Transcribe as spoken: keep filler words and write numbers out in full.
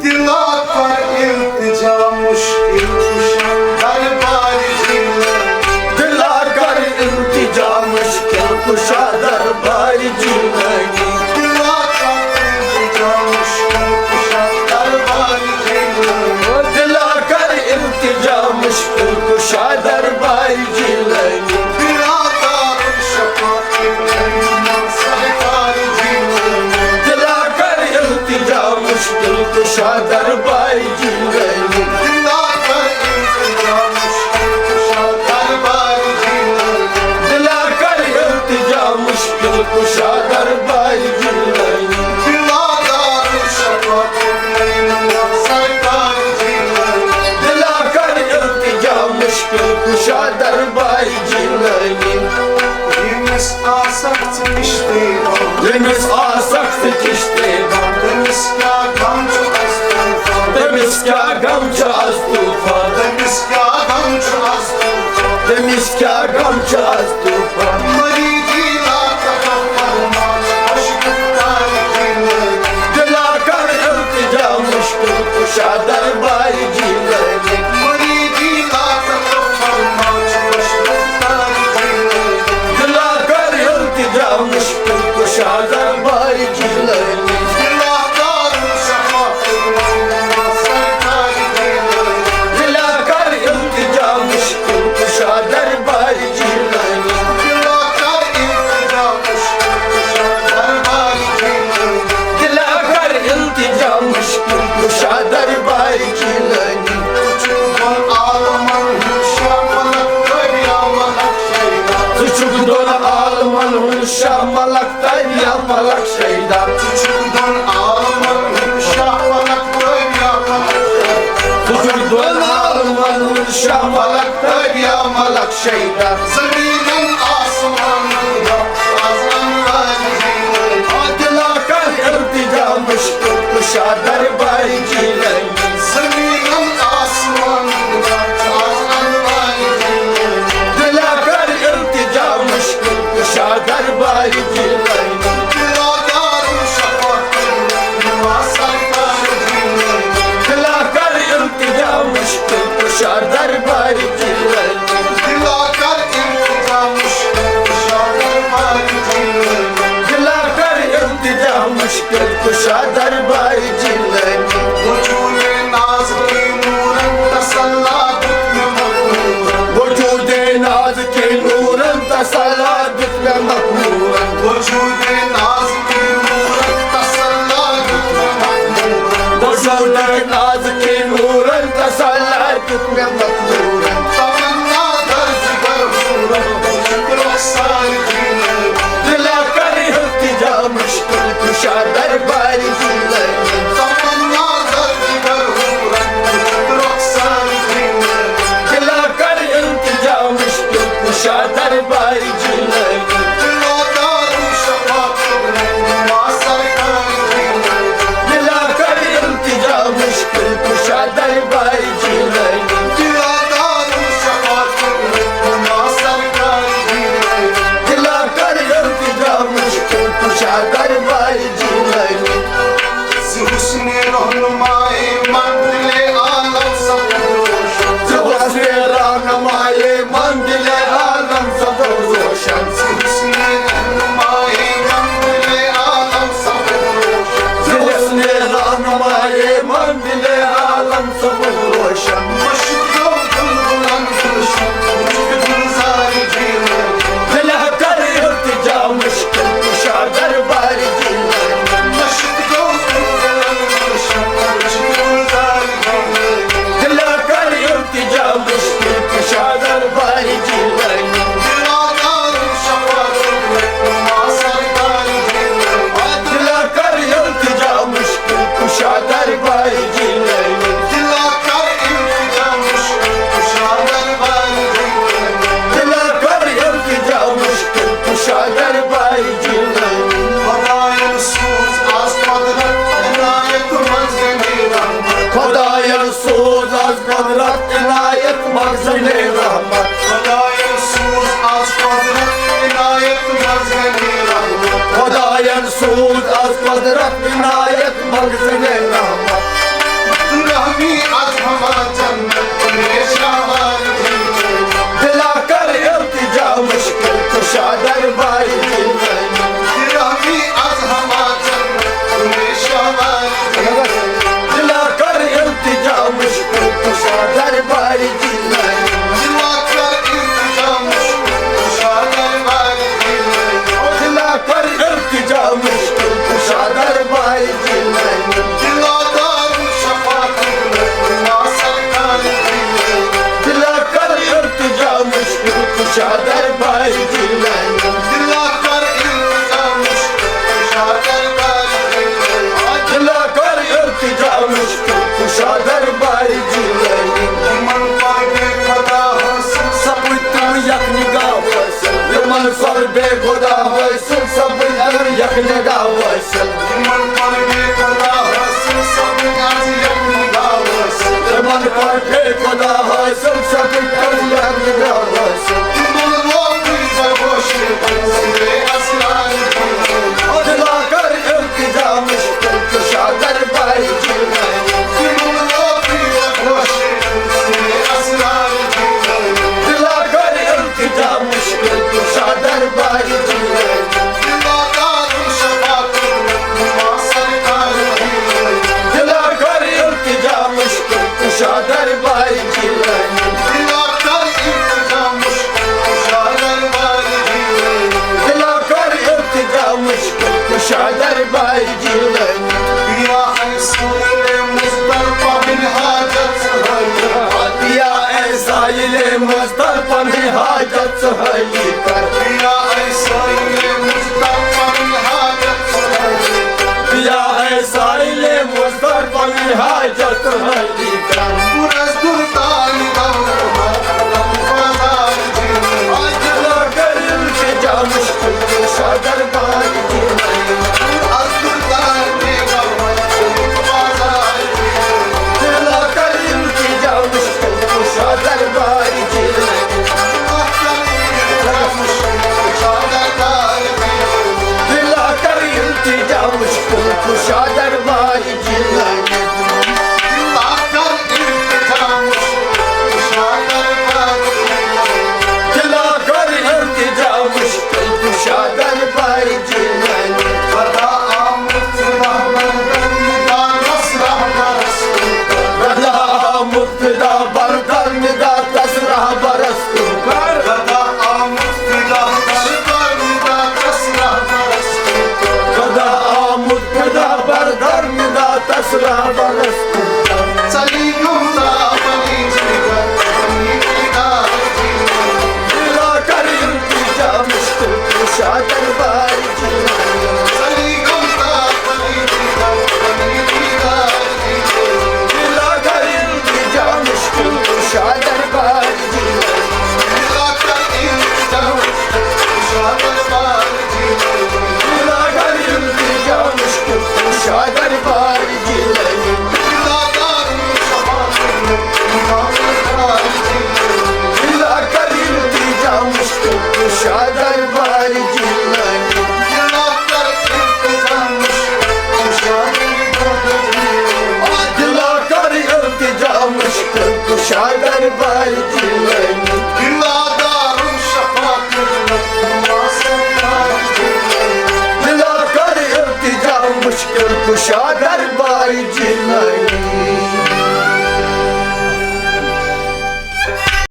دلا کر التجا مشکل کشا دربار جیلانی۔ دلا کر التجا مشکل کشا دربار جیلانی۔ دلا کر التجا مشکل کشا دربار جیلانی۔ دلا کر التجا مشکل کشا دربار جیلانی۔ دلا کر التجا مشکل کشا دربار جیلانی۔ دلا کر التجا مشکل کشا دربار جیلانی۔ دلا کر التجا مشکل کشا دربار جیلانی۔ دلا کر التجا مشکل کشا دربار جیلانی۔ ییٚمِس آسکھ ژٕ کِشتے بند۔ ییٚمِس آسکھ ژٕ کِشتے بند۔ تٔمِس کیٛاہ غم چھُ از طوفان؟ تٔمِس کیٛاہ غم چھُ از طوفان؟ تٔمِس کیٛاہ غم چھُ از طوفان؟ تٔمِس کیٛاہ غم چھُ از طوفان؟ مریدی لا تکفر ما چھُ خۄش گُفتار جیلانی۔ دلا کر التجا مشکل کشا دربار جیلانی۔ مریدی لا تکفر ما چھُ خۄش گُفتار جیلانی۔ دلا کر التجا مشکل کشا دربار جیلانی۔ دلا کر شفا سرکار جیلانی۔ دلا کر التجا مشکل کشا دربار جیلانی۔ دلا کر التجا مشکل کشا دربار جیلانی۔ دلا کر التجا مشکل کشا دربار جیلانی۔ ژٕ چھُکھ دۄن عالمن ہُنٛد شاہ ملک تہٕ یا ملک شیدا۔ ژٕ چھُکھ دۄن عالمن ہُنٛد شاہ ملک تہٕ یا ملک شیدا۔ ژٕ چھُکھ دۄن عالمن ہُنٛد شاہ ملک تہٕ یا ملک شیدا۔ ژٕ چھُکھ دۄن عالمن ہُنٛد شاہ ملک تہٕ یا ملک شیدا۔ زمیٖنن آسمانن رب از انوار جیلانی۔ دلا کر التجا مشکل کشا دربار جیلانی۔ زمیٖنن آسمانن رب از انوار جیلانی۔ دلا کر التجا مشکل کشا دربار جیلانی۔ دلا کر شفا سرکار جیلانی۔ دلا کر التجا مشکل کشا دربار جیلانی۔ دلا کر التجا مشکل کشا دربار جیلانی۔ دلا کر التجا مشکل کشا دربار جیلانی۔ وجود نازکین نورن تسلا دیت مے مخمورن۔ وجود نازکین نورن تسلا دیت مے مخمورن۔ وجود نازکین نورن تسلا دیت مے مخمورن۔ وجود نازکین نورن تسلا دیت مے مخمورن۔ تمنا درد بر حورن، رخسار جیلانی۔ دلا کر التجا مشکل کشا دربار جیلانی۔ تمنا درد بر حورن، رخسار جیلانی۔ دلا کر التجا مشکل کشا دربار جیلانی۔ دلا کر شفا سرکار جیلانی۔ دلا کر التجا مشکل کشا دربار جیلانی۔ دلا کر شفا سرکار جیلانی۔ دلا کر التجا مشکل کشا دربار جیلانی۔ ز حسن رہنمائے منزل عالم سبز روشن۔ ز حسن رہنمائے منزل عالم سبز روشن۔ ز حسن رہنمائے منزل عالم سبز روشن۔ ز حسن رہنمائے منزل عالم سبز روشن۔ مشکو گل بلند گلشن، مشک گلزار جیلانی۔ دلا کر التجا مشکل کشا دربار جیلانی۔ مشکو گل بلند گلشن، مشک گلزار جیلانی۔ دلا کر التجا مشکل کشا دربار جیلانی۔ دلا کر شفا سرکار جیلانی۔ دلا کر التجا مشکل کشا دربار جیلانی۔ دلا کر التجا مشکل کشا دربار جیلانی۔ دلا کر التجا مشکل کشا دربار جیلانی۔ خداین سوز از قدرت عنایت مخزن رحمت۔ خداین سوز از قدرت عنایت مخزن رحمت۔ خداین سوز از قدرت عنایت مخزن رحمت۔ خداین سوز از قدرت عنایت مخزن رحمت۔ شادر باری جیلانی۔ گرامی از ہما جنت ہمیشہ واری۔ دلا کر التجا مشکل کشا درباری جیلانی۔ دلا کر التجا مشکل کشا درباری جیلانی۔ دلا کر التجا مشکل کشا درباری جیلانی۔ دلا دار شفا قبلت ما سرکار جیلانی۔ دلا کر التجا مشکل کشا دربار جیلانی۔ دلا کر التجا مشکل کشا دربار جیلانی۔ دلا کر التجا مشکل کشا دربار جیلانی۔ یمن قرب خدا حاصل سپد تم یک نگاہ حاصل۔ یمن قرب خدا حاصل سپد تم یک نگاہ حاصل۔ یمن قرب خدا حاصل سپد از یک نگاہ حاصل۔ یمن قرب خدا حاصل سپد از یک نگاہ حاصل۔ تمن روپی در گوش سر اسرار۔ دلا کر التجا مشکل کشا دربار جیلانی۔ تمن روپی در گوش سر اسرار۔ دلا کر التجا مشکل کشا دربار جیلانی۔ دلا دار شفا قبلت ما سرکار جیلانی۔ دلا کر التجا مشکل کشا دربار جیلانی۔ دلا کر التجا مشکل کشا دربار جیلانی۔ دلا کر التجا مشکل کشا دربار جیلانی۔ بیا ای سائل مضطر پا من حاجت سہلی۔ بیا ای سائل مضطر پا من حاجت سہلی کر۔ بیا ای سائل مضطر پا من حاجت سہلی۔ بیا ای سائل مضطر پا من حاجت سہلی کر۔ پر از دردانی دور بازار جیلانی۔ دلا کر التجا مشکل کشا دربار جیلانی۔ از دردانی دور بازار جیلانی۔ دلا کر التجا مشکل کشا دربار جیلانی۔ دلا کر التجا مشکل کشا دربار جیلانی۔ دلا کر التجا مشکل کشا دربار جیلانی۔ گدا آمد فدا بر در ندا دست رہبر است۔ گدا آمد فدا بر در ندا دست رہبر است۔ گدا آمد فدا بر در ندا دست رہبر است۔ گدا آمد فدا بر در ندا دست رہبر است۔ سلیقم تا بنی جگر، بنی جگر۔ دلا کر التجا مشکل کشا دربار جیلانی۔ سلیقم تا بنی جگر، بنی جگر۔ دلا کر التجا مشکل کشا دربار جیلانی۔ دلا کر التجا مشکل کشا دربار جیلانی۔ دلا کر التجا مشکل کشا دربار جیلانی۔ دلا کر التجا مشکل کشا دربار جیلانی۔ دلا کر التجا مشکل کشا دربار جیلانی۔ دلا کر التجا مشکل کشا دربار جیلانی۔ دلا دار شفا قبلت ما سرکار جیلانی۔ دلا کر التجا مشکل کشا دربار جیلانی۔